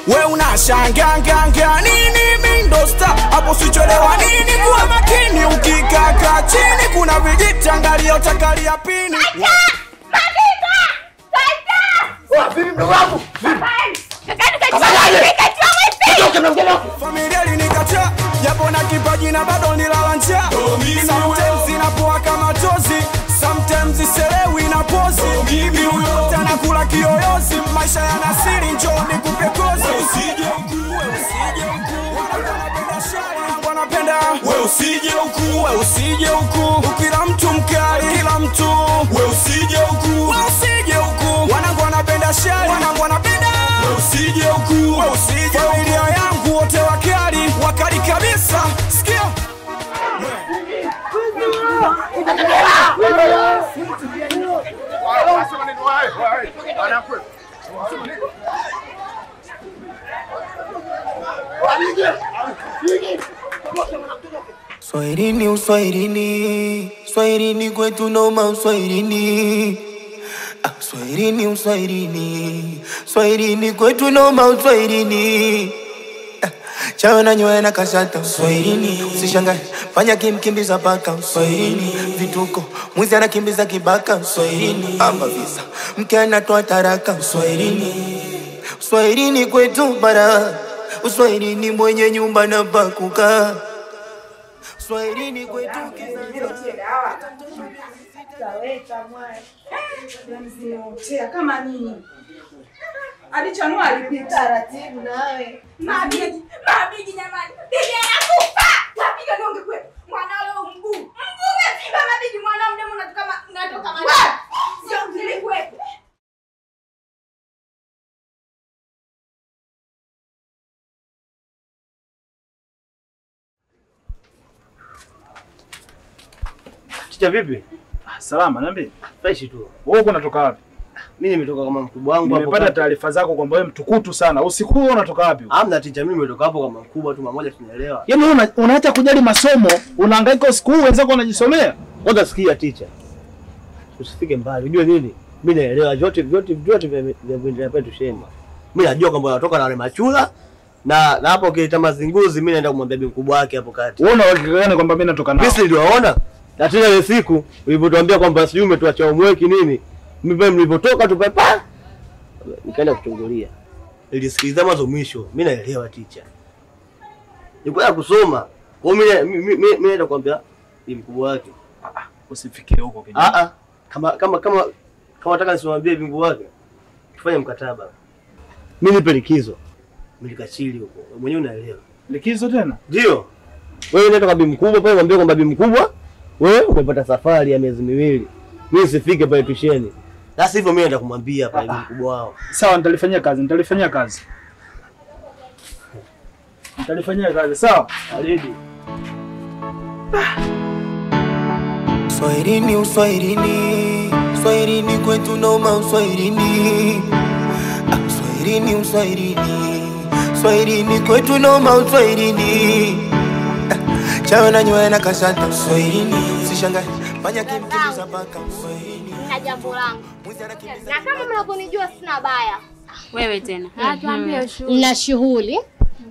We unashangaa nini mimi ndo star hapo sichelewa nini kuwa makini ukikaa chini kuna vijiti angalia utakalia pini. Vipi mdogo wangu? Familia ilinikataa japo na kipaji na bado nilala njaa. Sometimes inapoa kama tozi, sometimes selewi na pozi. Mimi huyo anakula kiyoyozi, maisha yana siri njoo nikupe kozi. Usije huku, usije huku, wanapenda shari, wanapenda. We usije huku, we usije huku, kila mtu mkali, kila mtu. We usije huku, we usije huku, wanangu wanapenda shari, wanangu wanapenda. We usije huku, we usije. Familia yangu wote wakali, wakali kabisa. Sikia. Swahilini uswahilini, Swahilini kwetu noma uswahilini. Swahilini uswahilini, Swahilini kwetu noma uswahilini. Chao na nywele na kashata uswahilini, usishangae fanya kimkimbiza paka uswahilini, vituko mwizi anakimbiza kibaka uswahilini, amba visa mke anatoa taraka uswahilini. Uswahilini kwetu bara, uswahilini mwenye nyumba na pakuka. Swahilini kwetu kizazi. Kama nini? Alichanua alipita taratibu nawe. Mabigi, mabigi jamani. Bibi anakufa. Tapiga donge kwetu. Mwana leo mguu. Mguu umevimba mabigi mwana mdomo unatoka unatoka maji. Sio nilikuwepo. Chicha vipi? Salama, niambie. Fresh tu. Wewe uko unatoka wapi? Mimi nimetoka kama mkubwa wangu hapo. Nimepata taarifa zako kwamba wewe mtukutu sana. Usiku huo unatoka wapi? Hamna ticha, mimi nimetoka hapo kama mkubwa tu mmoja tunaelewa. Yaani wewe unaacha kujali masomo, unahangaika usiku huu wenzako wanajisomea? Kwanza sikia ticha. Usifike mbali. Unajua nini? Mimi naelewa vyote vyote vyote vya kuendelea pale tusheni. Mimi najua kwamba unatoka na wale machula na hapo ukileta mazinguzi mimi naenda kumwambia bi mkubwa wake hapo kati. Wewe una uhakika gani kwamba mimi natoka nao? Mimi niliwaona. Na tena ile siku ulipotuambia kwamba sijui umetuacha homework nini? Mimi mlipotoka tu papa nikaenda kuchungulia. Nilisikiliza mwanzo mwisho. Mimi naelewa teacher. Nilikuwa kusoma. Kwa hiyo mimi naenda kuambia ni mkubwa wake. Usifikie huko kijana. Kama nataka nisimwambie bi mkubwa wake tufanye mkataba. Mimi nipe likizo. Mimi nikachili huko. Mwenyewe unaelewa. Likizo tena? Ndio. Wewe unaenda kwa bi mkubwa pale mwambie kwamba bi mkubwa wewe umepata safari ya miezi miwili. Mimi sifike pale tusheni. Sasa hivyo mimi naenda kumwambia pale mkubwa wao. Sawa, nitalifanyia kazi, nitalifanyia kazi. Nitalifanyia kazi, sawa? Alidi. Swahilini uswahilini, Swahilini kwetu noma uswahilini. Swahilini uswahilini, Swahilini kwetu noma uswahilini. Chao na nywele na kashata uswahilini, usishangae fanya kimkimbiza paka uswahilini. Na jambo langu. Na kama mnavyonijua sina baya. Wewe tena. Tuambie shughuli. Na shughuli.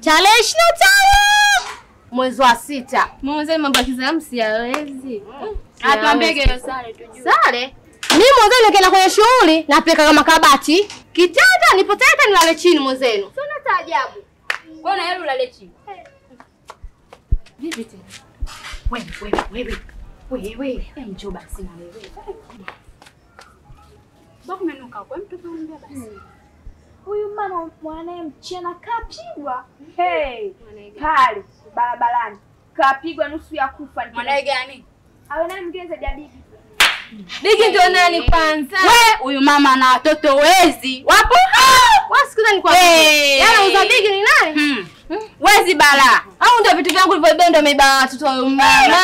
Tarehe 25 mwezi wa 6. Mwanzo mambo ya kizamu siyawezi. Atuambie hiyo sare tujue. Sare? Mimi mwanzo nikienda kwenye shughuli napeleka kama kabati. Kitanda nipo tayari nilale chini mwenzenu. Sio na taajabu. Wewe na yeye ulale chini. Vipi tena? Wewe. Wewe, njoo basi na wewe. Bado umenuka kwa mtu tuambia basi. Huyu mama mwanae mchana kapigwa. Hey, pale barabarani. Kapigwa nusu ya kufa. Mwanae gani? Awe nani mwingine zaidi ya Bigi? Bigi ndio nani kwanza? We, huyu mama na watoto wezi. Wapo? Wasikiza ni kwa. Yaani uza Bigi ni nani? Wezi bala. Au ndio vitu vyangu vilivyoibeba ndio ameiba watoto wa mama.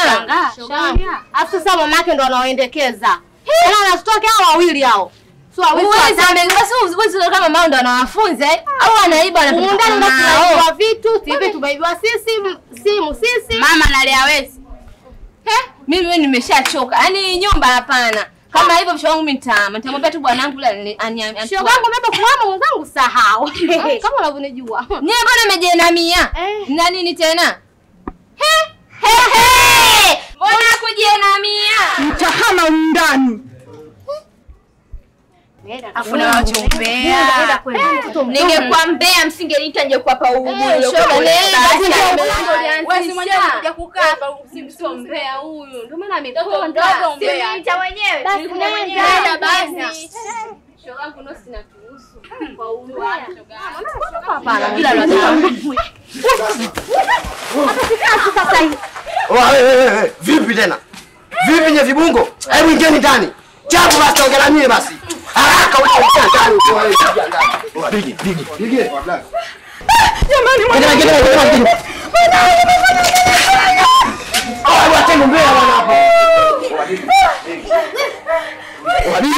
Shanga. Afu sasa mama yake ndo anaoendekeza. Yaani anatoka hao wawili hao. Sio wawili. Wezi amebeba wezi kama mama ndo anawafunza au anaiba anapata. Ndani ndo tunaiba vitu, TV tumeibiwa sisi, simu sisi. Mama analea wezi. Mimi nimeshachoka. Yaani nyumba hapana. Kama hivyo mshoga wangu mimi nitaama. Nitamwambia tu bwanangu yule aniambie. Shoga wangu mimi kuhama mwenzangu sahau. Kama unavyonijua. Nyie mbona mmejienamia? Na nini tena? He he he. Mbona kujienamia? Mtahama ndani. Afuna wacho umbea. Ningekuwa mbea msingeniita nje kuwapa ubuyu. Wewe si mwenyewe unakuja kukaa hapa sio mbea huyu. Ndio maana amekonda. Siniita mwenyewe. Nilikuja mwenyewe basi. Shoga yangu no sina tuhusu kwa umbea. Hapana. Bila la. Hata sasa hivi. Wewe vipi tena? Vipi nye vibungo? Hebu ingieni ndani. Chapu basi ongea mie basi. Haraka unaingia ndani unaingia ndani. Bigi bigi bigi. Jamani mwanangu. Ah, wacha mbea bwana hapo. Bigi.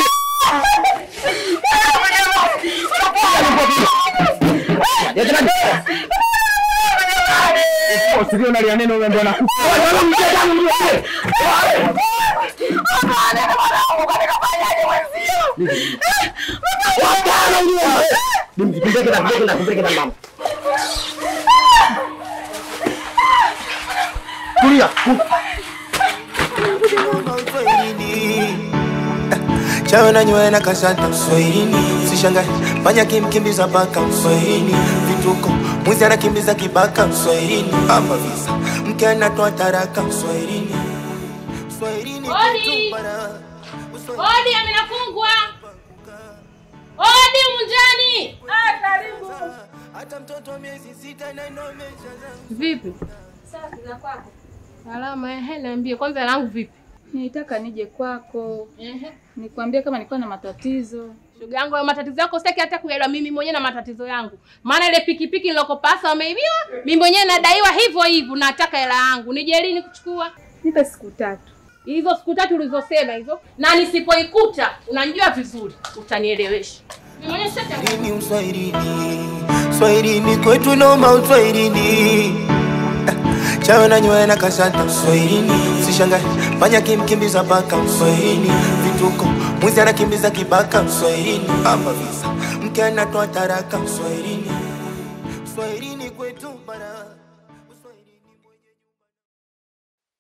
Usikie unalia neno wewe ndio anakufa. Chawe na nywele na kashata Uswahilini, usishangae fanya kimkimbiza paka Uswahilini, vituko mwizi anakimbiza kibaka Uswahilini, hapa visa mke anatoa taraka Uswahilini, Uswahilini Odi. Odi amenafungwa. Odi munjani. Ah, karibu. Hata mtoto miezi 6 na inomesha. Vipi? Safi za kwako. Salama, ehe, niambie kwanza langu vipi? Nilitaka nije kwako. Ehe. Nikwambie kama nilikuwa na matatizo. Shoga yangu, hayo matatizo yako sitaki hata kuelewa mimi mwenyewe na matatizo yangu. Maana ile pikipiki nilokopasa wameibiwa, mimi mwenyewe nadaiwa hivyo hivyo, nataka hela yangu. Nije lini kuchukua? Nipe siku 3. Hizo siku 3 ulizosema hizo, na nisipoikuta unanijua vizuri, utanielewesha. Mimi mwenyewe sitaki. Ni Uswahilini, Uswahilini kwetu noma Uswahilini. Chawe na nywele na kashata Uswahilini, usishangae fanya kimkimbiza paka Uswahilini, vituko mwizi anakimbiza kibaka Uswahilini, hapa visa mke anatoa taraka Uswahilini, Uswahilini kwetu bara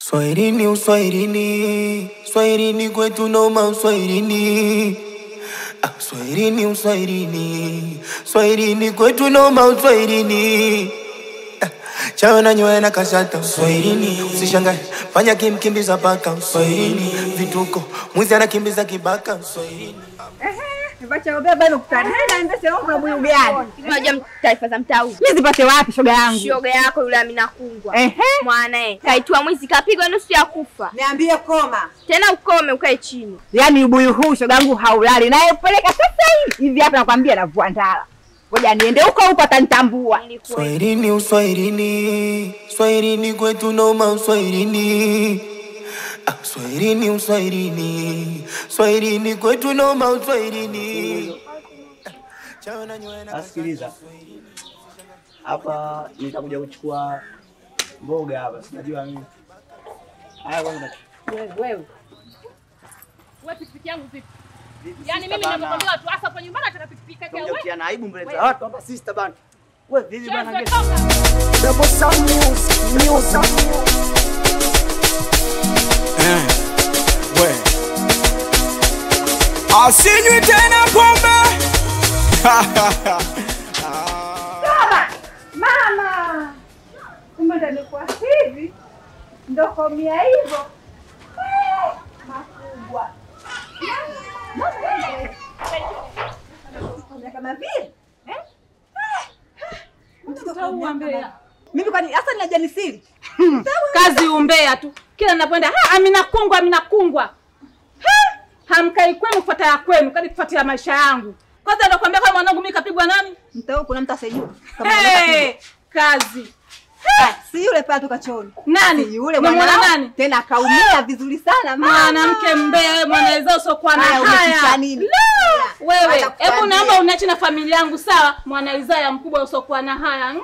Uswahilini, Uswahilini, Uswahilini kwetu noma Uswahilini. Uswahilini, Uswahilini, Uswahilini kwetu noma Uswahilini. Chawe na nywele na kashata Uswahilini, usishangae fanya kimkimbiza paka Uswahilini, vituko mwizi anakimbiza kibaka Uswahilini. Nipache ubeba bado kutana. Naendesha huko na buyu gani? Unajua taarifa za mtaa huu. Mimi zipate wapi shoga yangu? Shoga yako yule Amina Kungwa. Mwanae kaitwa mwizi kapigwa nusu ya kufa. Niambie koma. Tena ukome ukae chini. Yaani ubuyu huu shoga yangu haulali. Naye peleka sasa hivi. Hivi hapa nakwambia navua ndala. Ngoja niende huko huko atanitambua. Uswahilini, Uswahilini, Uswahilini kwetu noma Uswahilini. Uswahilini, Uswahilini, Uswahilini kwetu noma Uswahilini. Asikiliza. Hapa nitakuja kuchukua mboga hapa, sinajua mimi. Haya kwanza. Wewe wewe. Wewe pikipiki yangu vipi? Yaani mimi ninakwambia watu hasa hapa nyumbani nataka pikipiki yake wewe. Unatia aibu mbele za watu hapa sister bana. Wewe vipi bana? Double sound music, music. We. Asinywi tena pombe. Baba, mama. Kumbe ndo nilikuwa hivi. Ndo komia hivyo. Makubwa. Mama, kama vile. Eh? Mtoto umbea. Mimi kwani hasa ninaja nisiri? Kazi umbea tu. Kila ninapoenda, ha Amina Kungwa, Amina Kungwa. Ha! Hamkai kwenu kufuata ya kwenu, kadi kufuatia maisha yangu. Kwanza nakwambia kama mwanangu mimi kapigwa nani? Mtao kuna mtu asijua. Kama hey, kazi. Si yule pale toka chooni. Nani? Si yule mwana nani? Tena akaumia vizuri sana mama. Mwanamke mbea wewe mwanaezao sio kwa na haya. Wewe, hebu naomba uniache na familia yangu sawa? Mwana Isaya mkubwa usio kwa na haya.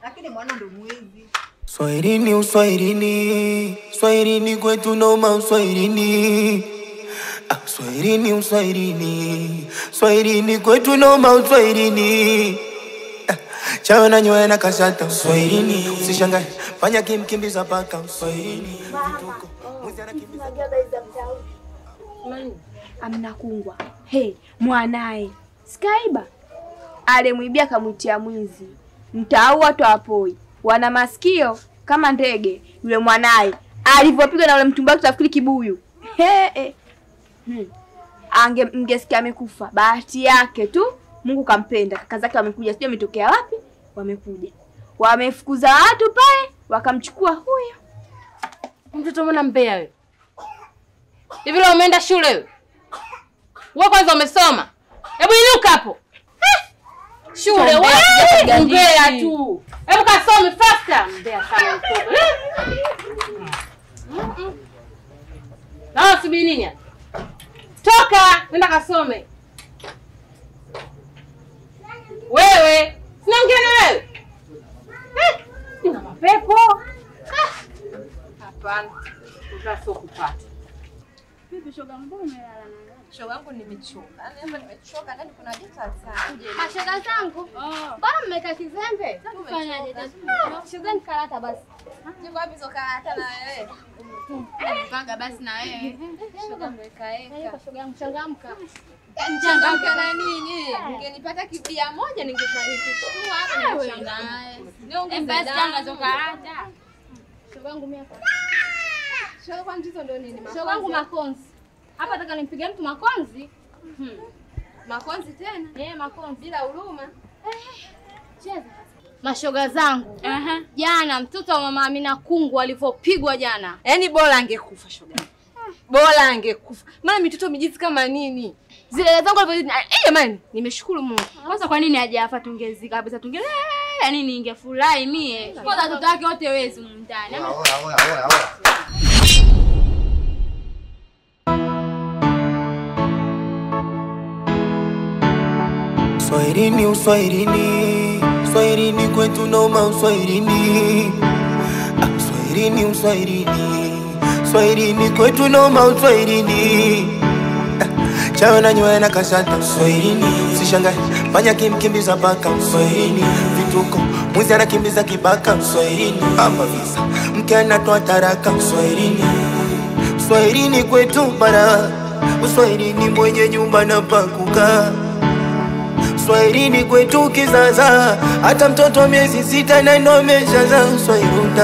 Lakini mwana ndo mwizi. Uswahilini, Uswahilini, Uswahilini kwetu noma Uswahilini. Uswahilini, uswahilini, Swahilini kwetu noma uswahilini. Chawe na nywele na kashata uswahilini. Usishangae fanya kimkimbiza paka uswahilini. Vituko mwizi anakimbiza. Amna Kungwa. Hey, mwanae. Sikaiba. Alimwibia kamwitia mwizi. Mtaau watu hawapoi. Wana masikio kama ndege. Yule mwanae alipopigwa na yule mtumbaki tafikiri kibuyu. He. Ange mngesikia amekufa. Bahati yake tu Mungu kampenda. Kaka zake wamekuja, sijui ametokea wapi, wamekuja. Wamefukuza watu pale, wakamchukua huyo. Mtoto mbona mbea wewe? Hivi leo umeenda shule wewe? Wewe kwanza umesoma? Hebu inuka hapo. Shule wewe mbea tu. Hebu kasome faster. Mbea sana mtoto. Na subiri nini? Toka, nenda kasome. Wewe, sinaongea na wewe. Nina mapepo. Hapana. Sasa kupata. Vipi shoga, mbona umelala na shoga yangu? Nimechoka. Yaani hapa nimechoka, ndani kuna joto sana. Mashoga zangu. Mbona mmeka kizembe? Tufanyaje? Shoga ni karata basi. Niko wapi hizo karata na wewe? Panga basi na wewe. Shoga mweka eka. Shoga yangu changamka. Changamka na nini? Ningenipata kibia moja ningefariki. Tu hapa nimechangamka. Niongeze basi changa zo karata. Shoga yangu mimi hapa. Shoga kwa mtizo ndio nini? Shoga yangu makonzi. Hapa nataka nimpige mtu makonzi. Makonzi tena? Makonzi bila huruma. Cheza. Mashoga zangu. Jana mtoto wa mama Amina Kungwa alivopigwa jana. Yaani bora angekufa shoga. Bora angekufa. Maana mitoto mijizi kama nini? Zile zangu alivyo jamani, nimeshukuru Mungu. Kwanza kwa nini hajafa tungezika kabisa tunge yaani ningefurahi mie. Kwanza watoto wake wote wezi mndani. Oya oya oya oya. Uswahilini, uswahilini, Swahilini kwetu noma uswahilini. Uswahilini, uswahilini, Swahilini kwetu noma uswahilini. Chawe na nywele na kashata uswahilini. Usishangae fanya kimkimbiza paka uswahilini. Vituko mwizi anakimbiza kibaka uswahilini. Hapa visa mke anatoa taraka uswahilini. Uswahilini kwetu bara, uswahilini mwenye nyumba na pakukaa. Uswahilini kwetu kizaza, hata mtoto miezi 6 na ndo ameshaza uswahiluni.